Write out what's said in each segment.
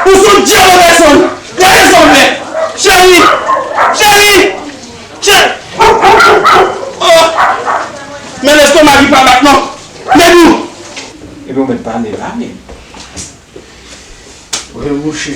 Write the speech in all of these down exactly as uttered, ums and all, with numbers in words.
Ou se yon dyab an pèsòn. Gade sa w fè. Cheri! Cheri! Cheri! Oh! Men lèstoma ki pa bat non. Men nou! Epi w mèt pale la, men. Wi, mouche.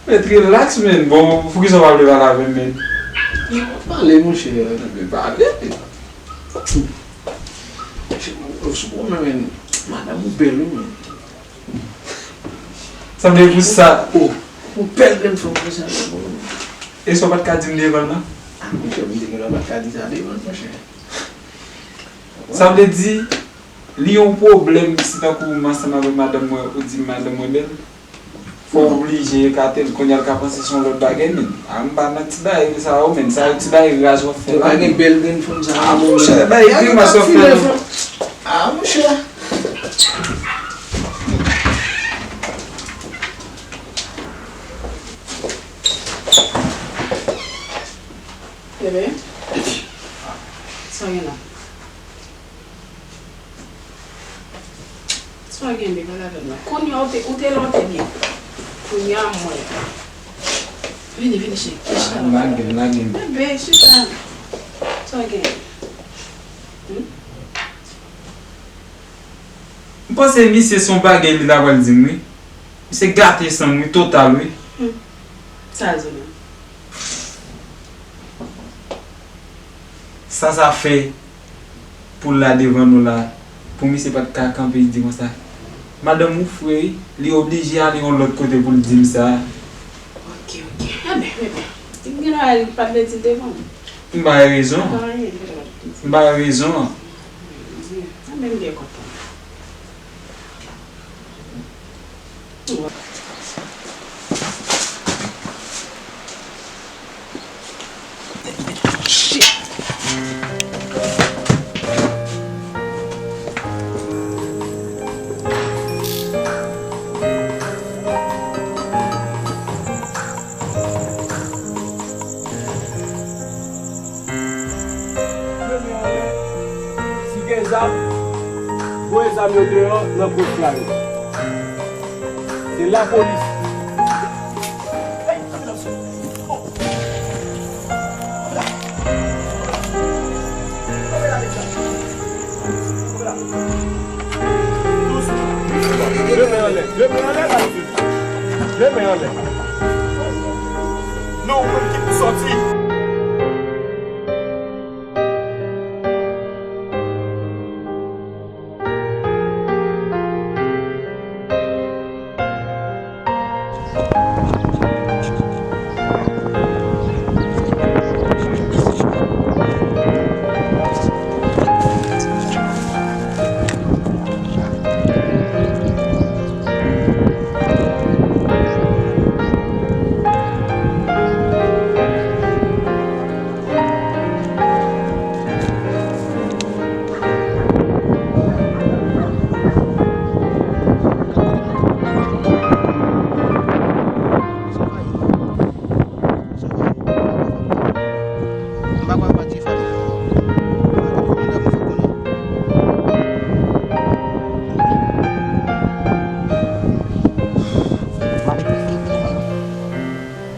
Mèt relax, men. Bon, poukisa w pa vle pale avè m, men? Non, pale, mouche. Men pale, men. Mouche, mwen, mwen, men, madanm ou bèl, wi, men. Sa vle di pou sa. Oh, yon bèl grenn fanm konsa, non. E sa w pa t ka di m devan l, non? Ah, monchè, m te gentan pa t ka di sa devan l, monchè. Sa vle di, li yon pwoblèm si tankou m ansanm avèk madanm mwen, ou di madanm mwen bèl? Fò w oblije ekate l, kounye a l ka panse se yon lòt bagay, men. Ah, m pa nan ti bagay sa yo, men. Sa yo ti bagay raz w ap fè la, men. Yo pa gen bèl grenn fanm sa yo, non, men. Ah, monchè, bay grimas w ap fè la. Ah, monchè. Bebe, sa w gen la? Sa w gen, bebe, pale avè m la. Kounye a, ou te, ou te la, ou te byen. Kounye a, m wè. Vini, vini, cheri. Chita la. Lage m, lage m. Bebe, chita. Sa w gen? Hmm? M panse misye se yon bagay li ta pral di m, wi. Misye gate san m, wi, total, wi. Hmm. Sa l di w menm? Sa sa fè pou l la devan nou la, pou misye pa t ka kanpe di konsa? Madanm ou fre, wi, li oblije ale yon lòt kote pou l di m sa. Ok, ok. Enben, enben. Li gen bagay li pa t vle di devan m. M ba l rezon. Pa anyen, li pa t vle di. M ba l rezon an. Enben, m byen kontan. Lemen anlè, si gen zam, voye zam yo deyò nan pòs la yo. Se lapolis. Lemen anlè, lemen anlè, lemen anlè. Non, ou menm ki pou sòti.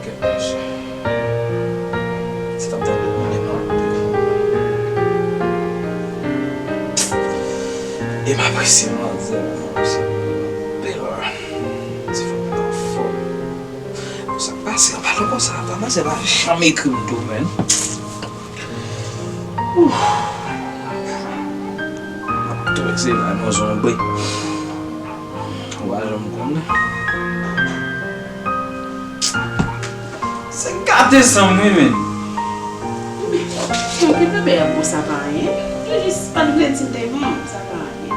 Kèt mesye. Si t ap tande mwen, men non. E m apresye manzè, m apresye manzè. Bela, ti fanm nan anfòm. Sa k pase anba nan konsa, manzè pa janm ekri m tou, men. Ouf. M ap tou se la nan zonbe. Ou pa janm konnen. Se gate san m wi, men. Yon ki bebe a bon, sa pa anyen. Li jis pa t vle di devan, sa pa anyen.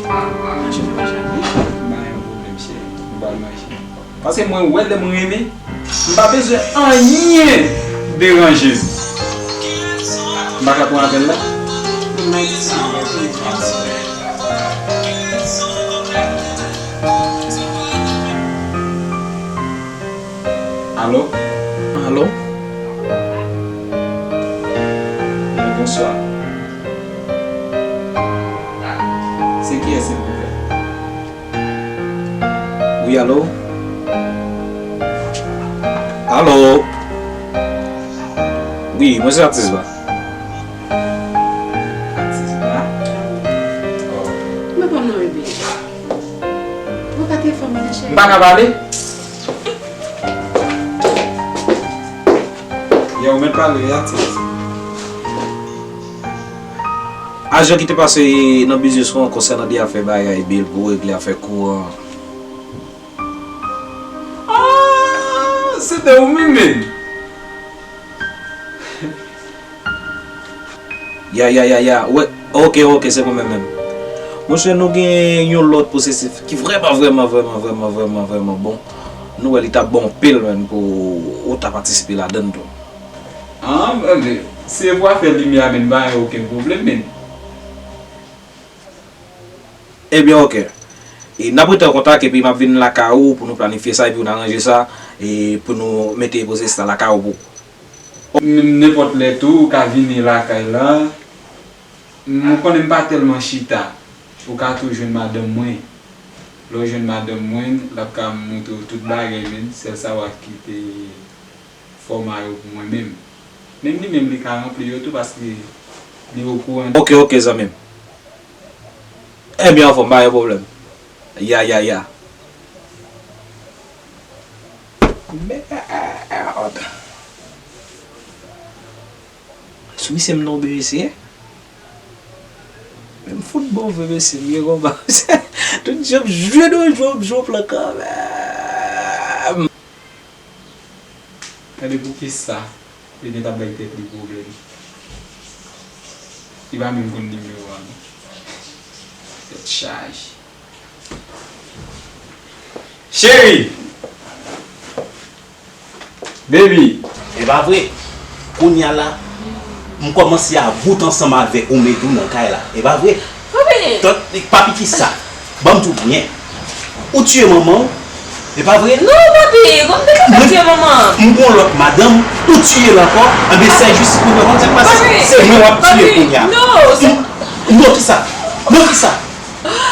Mache, mache, mache. M ba yon pwoblèm, cheri. M ba l mache. Paske mwen wè lè m renmen, m pa bezwen anyen deranje m. M pa ka pran apèl la? Alo? Alo? Wi, bonswa. Se kiyès, silvouplè? Wi, alo? Alo? Wi, mwen se atis la. Atis la? Oh. Mwen pa nan rebe. Mwen pa te fanm nan cheri. M pa ka pale? Yo, ou mèt pale, wi, atis. Ajan ki te pase nan biznis ou an konsènan de afè bagay, bil pou regle, afè kouran. Ah, se te ou menm, menm. Ya, ya, ya, ya. Wè, oke, oke, se mwen menm, menm. Monchè, nou gen yon lòt pwosesif ki vrèman, vrèman, vrèman, vrèman, vrèman, vrèman bon. Nou wè li t ap bon anpil, menm, pou ou ta patisipe ladann tou. Ah, men, si se pou afè limyè a, men, m pa gen okenn pwoblèm, men. Ebyen, oke. E n ap rete an kontak, epi m ap vin lakay ou pou nou planifye sa, epi nou aranje sa, e pou nou mete pwosesif la lakay ou pou. N-, nenpòt lè tou, ou ka vini lakay la. M konnen m pa tèlman chita. Ou ka tou jwenn madanm mwen. Lè w jwenn madanm mwen, l ap ka montre w tout bagay, men sèl sa w ap kite fòma yo pou mwen menm. Menm li menm, li ka ranpli yo tou, paske li okouran. Oke, oke, zanmi m. Ebyen, anfòm, pa gen pwoblèm. Ya, ya, ya. Mèd. Sou misye m tonbe mesye. Men m fout bon vre mesye, m gen konba. Tout jan m jwe nou jwe, m jwe plan kanmenm. Gade poukisa li gentan bay tèt li pwoblèm. Li pa menm konn nimewo a non. Tèt chaje. Cheri! Baby! E pa vre. Kounye a la, m kòmanse about ansanm avèk ou, Medou, nan kay la. E pa vre? Papi! Tòt, papi kisa? Ban m di w byen. Ou tiye manman w? E pa vre? Non, papi, kòman m te ka tiye manman? M gon lòt madanm, ou tiye l ankò, anben sèl jis kounye a, kòman sa k pase? Se mwen w ap tiye kounye a. Non, se... Non, kisa? Non, kisa?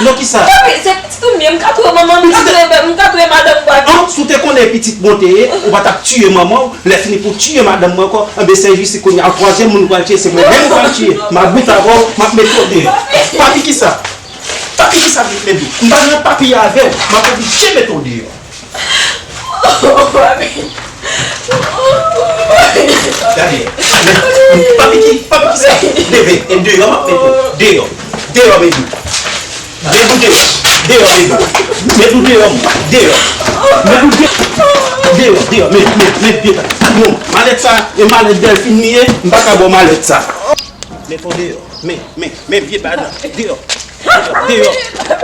Non, kisa? Papi, se pitit ou m ye, m ka touye manman, m ka touye, m ka touye madanm, papi. An, si w te konnen pitit mwen w te ye, ou pa t ap tiye manman w, lè fini pou w tiye madanm mwen ankò, anben sèl jis kounye a, twazyèm moun ou pral tiye, se mwen menm ou pral tiye. M about avè w, m ap mete w deyò. Papi, kisa? Papi, kisa m met ou? M pa nan papi avè w. M ap oblije mete w deyò. Gade. Papi ki, papi kisa? Leve. E deyò, m ap mete w. Deyò. Deyò, Medou. Medou, deyò. Deyò, Medou. Medou, deyò, deyò. Medou, de-, deyò, deyò. Men, men, men, pye ta. Non, malèt sa, e malèt Dèlfin li ye, m pa ka ba w malèt sa. Mete w deyò. Men, men, men vye bad la. Deyò. Deyò, deyò.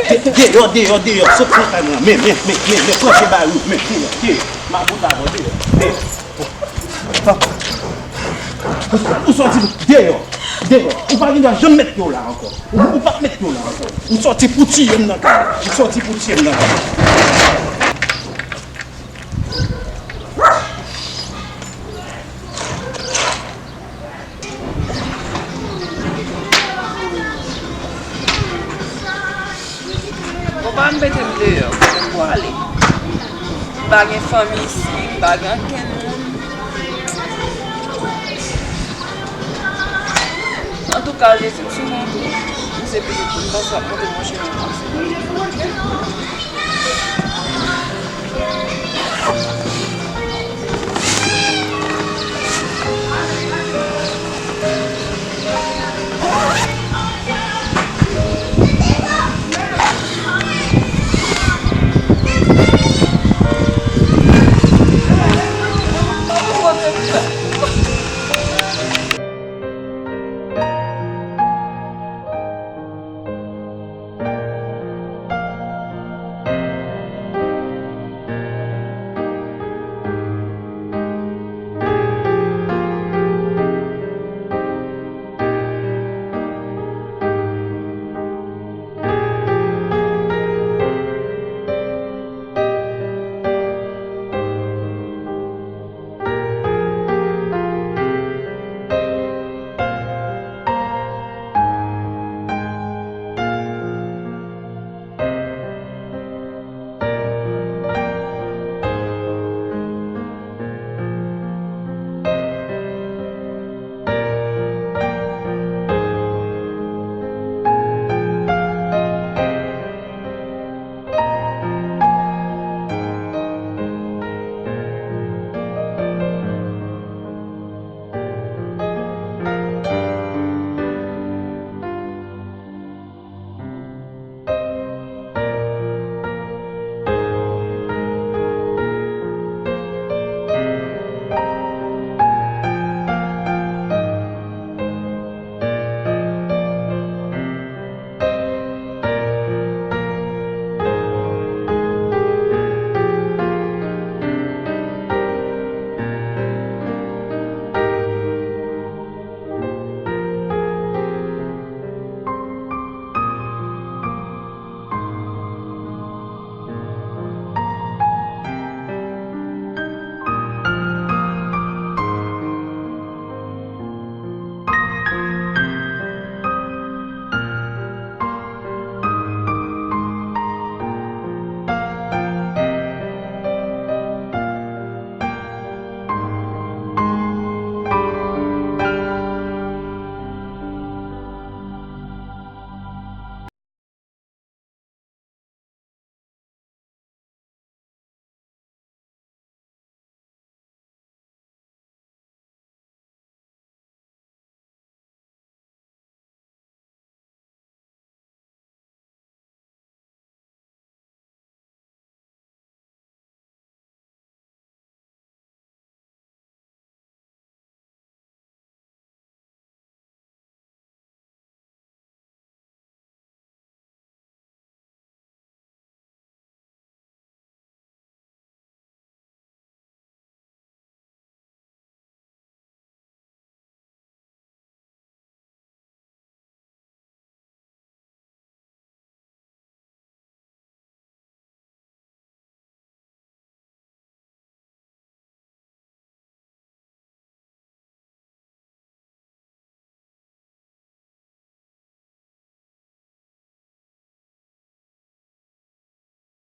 De-, deyò, deyò, deyò. Sot nan kay mwen. Men, men, men, men, men, pran vye bal ou. Men, deyò, deyò. Mabout avè w, deyò, deyò. Ou sòti deyò, deyò. Ou pa gen dwa janm met pye w la ankò. Ou, ou p ap met pye w la ankò. Ou sòti pou tiye m nan kay la. Ou sòti pou tiye m nan kay la. Ou pa mete m deyò, kote m pwale? M pa gen fanmi isi, m pa gen ankenn moun. Antouka, Jezi, m sou yon kou. M se pitit moun, m panse w ap montre m yon chemen pase.